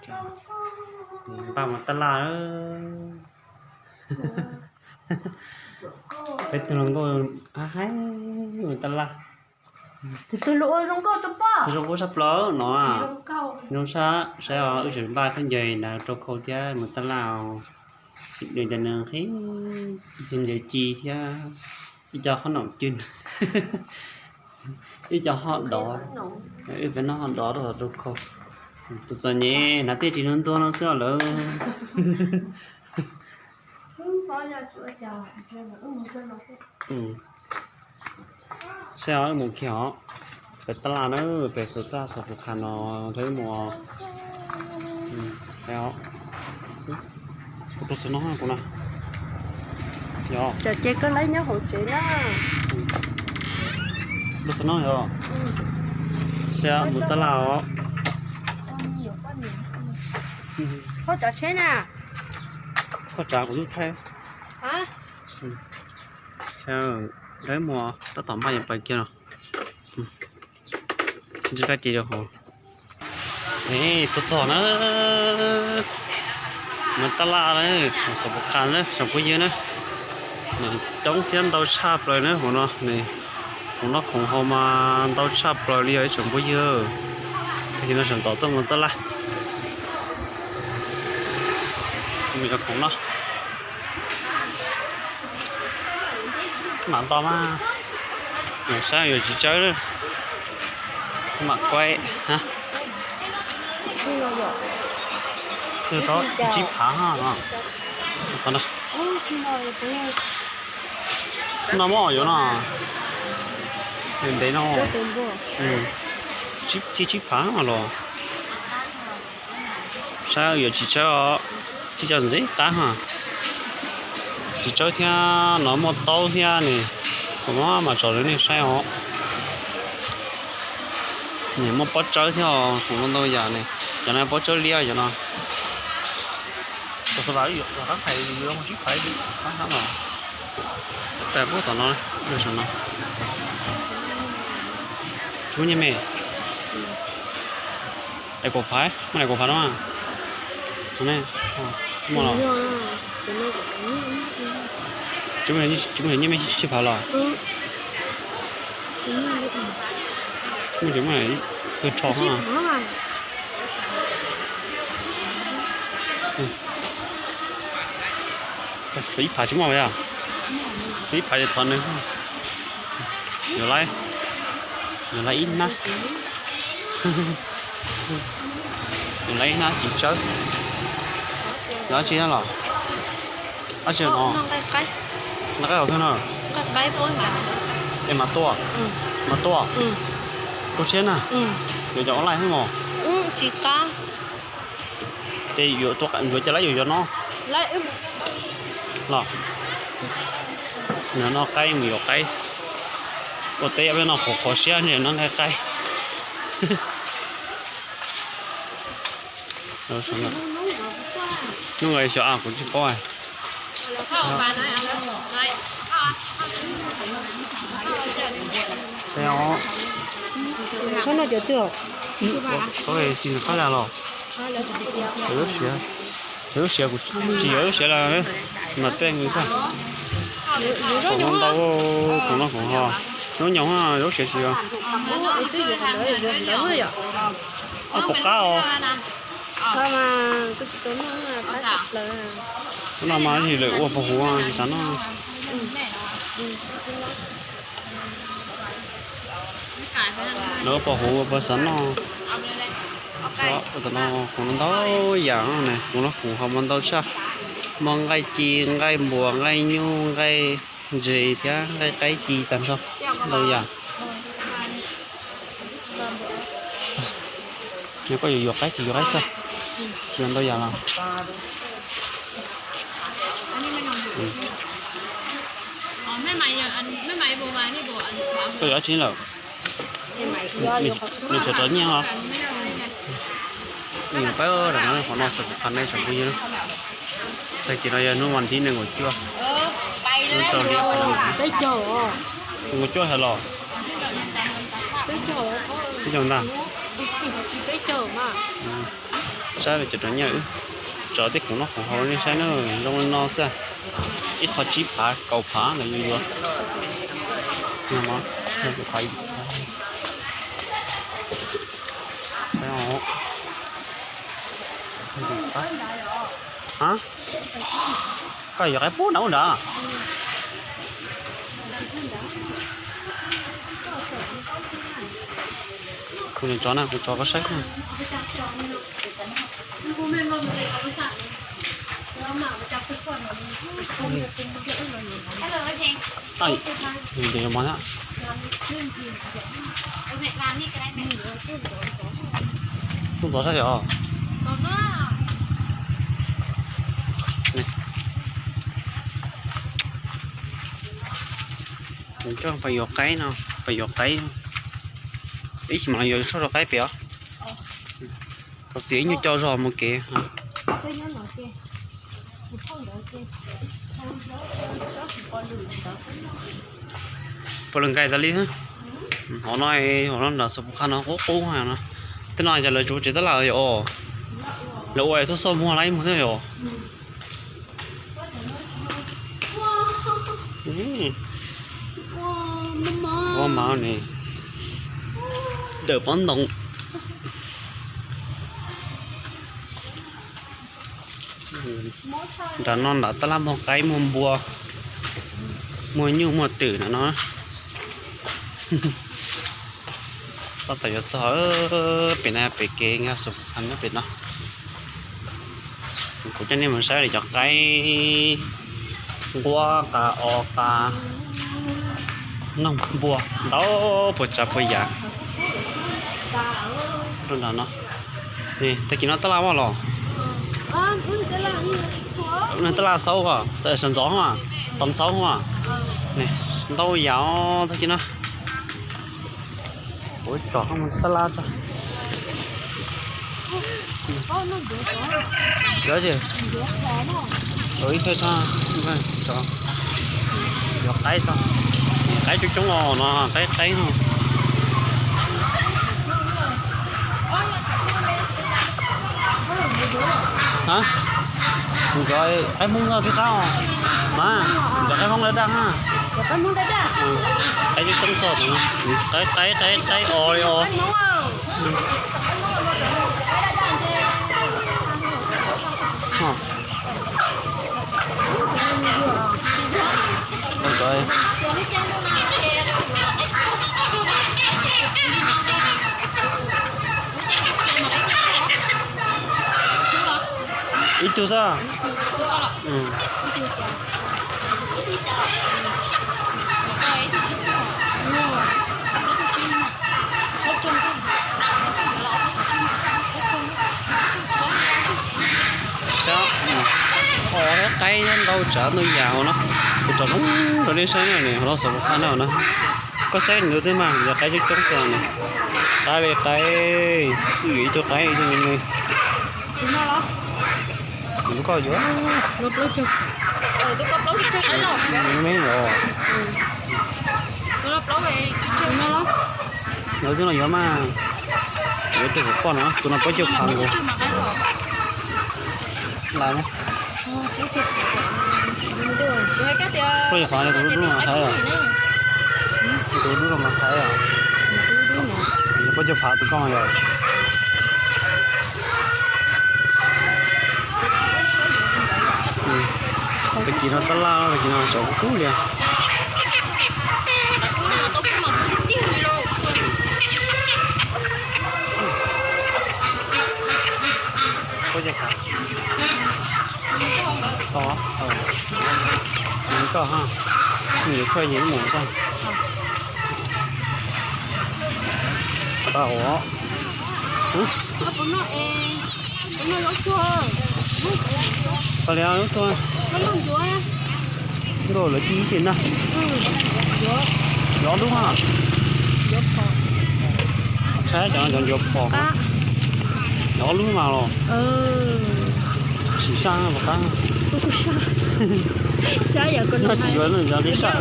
Npaj mus tab laj. Peb tug hluas nkauj haib haib mus tab laj. Tus twg los ua zoo nkauj rau poj? Zoo nkauj tshaj plaws no. Zoo tshaj, saib os, wb tseem npaj khaub ncaws ntawd rau khau thiab mus tab laj. Nws cov nws qhib cov ncaws ci thiab ib co hoj noom cw, ib co hoj dov, wb peb noj hoj dov rau khau. Tus txom nyem hnav tej tsis ntuag ntuag no xwb lawm. Saib os, wb mus kiag os. Pem tab laj na, pem xav tab xav kuv qha no, wb mus. Kuv rau xav no kuv na. Yog. Cov ces koj laib nyob hauv tsev na. Rau xav no yog. Saib mus tab laj os. Koj tsav tsheb na. Koj tsav kuv lub thaib. Lawv mus tab tom npaj yuav pais kiag no. Ntsib kab ces rau hauv. Tuaj txog na, mus tab laj na, mus xav kuv qha na tsoom phooj ywg na. Nws coob thiab ntau tshaj plaws na hauv no, hauv no khoom haus mas ntau tshaj plaws li os ib tsoom phooj ywg. Tag kis no sawv ntxov tuaj mus tab laj. Mus cov khoom no. Mam nto mas, saib yuav tsis tsawb, mam kuaib. Tau tsib phav no. No muab yuav no, ntev no, tsib phav los. Saib yuav tsis tsawb os, tsis cov ntxim qab ha. Tsis tsawb thiab no muaj taub thiab ne, kuv muab mas tso rau nej saib os. Nws muaj pob tsawb thiab os, kuv ntau yam ne, cov no pob tsawb liab cov no. Kuv xav tas yuav qab hais yuav mus sib phais qab hab no. Tais pub tom no, saum no. Tsis muaj nyiaj me. Daim kaum phav, muaj daim kaum phav no mas. Muaj los. Tsis muaj nyiaj me sib phais los. Muaj tsis muaj, kawg rho. Ib phav tsis muaj yog, ib phav thov nws. Yuav laiv, yuav laiv ib hnab. Yuav laiv ib hnab tsis tsawb. Yuav dab tsi los? Dab tsi no? Noj qaib haus thiab no. Es mas tua, mas tua, tua siab na. Yuav cov online thiab mos. Ces yuav tua, yuav cov lab yuav yuav no los. Nws noj qaib mus yuav qaib. Ua teb peb no qhuav qhuav siab ntshe noj nqaij qaib. Hnub nqaij xyov a kuv tsis paub. Tsis nws qab las los. Lub siav, lub siav kuv tsis yog lub siav las, mas tej nws xwb. Khoom no ntau, khoom no khoom ho, lub nyoos lub siav tsis yog. Pom qab os. No mas yog lawm ua pos huv tsis xav noj. Lawv ua pos huv ua pos xav noj. Tam no khoom no ntau yam ne, khoom no khoom ho mas ntau tshaj. Muaj nqaij ci, nqaij npuas, nqaij nyuj, nqaij ntses thiab nqaij qaib ci tag nrho, ntau yam. Yog koj yuav yuav qaib ces yuav qaib txog, tsis ntau yam los. Koj yuav dab tsi lawm? Nws tseem tso nyiaj os. Nws pab rau no qhov no xav kuv qha nej tsoom phooj ywg. Tag kis no yog hnub vas thib nees nkaum cuaj, hnub rau hli, nees nkaum cuaj hais los? Peb caug ntag. Saib cov rau nyiaj wb tso tej khoom noj khoom haus nej saib na, zoo li no xwb. Ib qho tsib phav kaum phav ntawd yuav yuav. Koj yuav qaib pub nram ub nrad. Kuv tso na, kuv tso koj saib. Tuaj ntxov sab yom. Coj pais yuav qaib no, pais yuav qaib. Ib chim mas yuav soj rau qaib pem os. Thov txim ib nyuag co zog mus kev. Puas lwm nkais tas li. Hov no, hov no nram Xos Pus Qha no qub qub no. Tej no cas lawv tsuav tsev tab laj yom. Lawv ua tuaj xoj muag laib muag thiab yom. Ua mas ne, dawm pob ntoo. Nram no nram tab laj muag qaib muag npua, muag nyuj muag twm nram no. Tab tom yuav txog pem na, pem kev nkag Xos Pus Qha nyob pem no. Kuv coj nej mus saib li cov qaib nquab qas os qas noog npua ntau puas tsav puas yam. Rau nram no, tag kis no tab laj vaj los, tab laj xaub, sawv ntxov, tom ntxhab, ntau yam tag kis no. Kuv tso tab laj tso. Ib thaj tso, yuav qaib tso, qaib coob coob os no, qaib qaib no. Kuv cov qaib Hmoob no twb qab os. Mas cov qaib Hmoob daj daj na. Qaib coob coob txog, qaib qaib qaib qaib os li os. Ib tug xwb. Os, qaib ntau tsav ntau yam hauv no. Kuv tso zoo rau nej saib na, hauv no Xos Pus Qha no na. Koj saib nws twb mas yog qaib coob coob xwb ne. Qaib li qaib, ib tug qaib ib tug me me. Kuv koj yuav. Me me os. Lawv twb no yuav mas. Yuav tej kuv poj no, tus no plaub caug phav nkaus. Lawv plaub caug phav tus dub dub no qhaib os. Tus dub dub no mas qhaib os. Plaub caug phav tus koj yog. Tag kis no tab laj, tag kis no tsov kub kub li. Koj, koj ha, nws yuav tshuaj yim mus koj. Tau os. Tau li lub tuaj. Ntuj lawv ci ib xim na. Ncuav lub na. Saib cov no cov ncuav phom. Ncuav lub mas los. Sim saj puas qab. Noj tsis yuav cov li saj.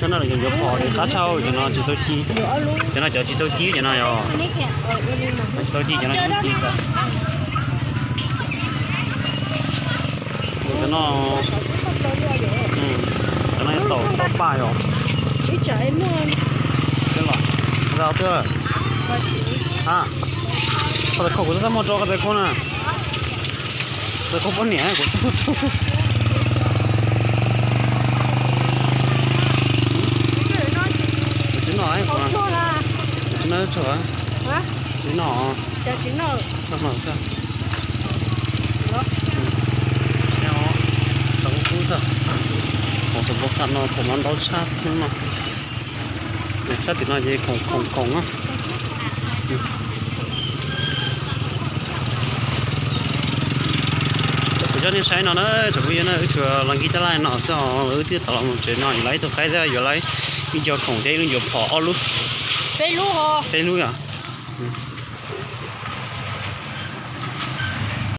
Cov no yog ncuav phom li qab tshaj, cov no tsis txaus ci. Cov no cov tsis txaus ci, cov no yog tsis txaus ci, cov no tsis txaus ci. Cov no, cov no yog taum, taum paj yom. Los, a, qhov tais khaum kuv txaj muag rau qhov tais khaum na. Tais khaum poj niam kuv txaj muag rau. Kuv tsis noj, kuv tsis noj, tsis noj, tsis noj. Tau kub xwb. Khoom xav pov kam no khoom no ntau tshaj no. Sab tim no ces khoom khoom khoom na. Kuv coj nej saib no na, tsoom phooj ywg na, wb tsuas los nkig taj laj no xwb os, wb twb tau los mus tsev no, yuav lawv ib tug qaib thiab yuav lawv ib co khoom thiab ib lub ncuav phom ob lub. Peb lub yom.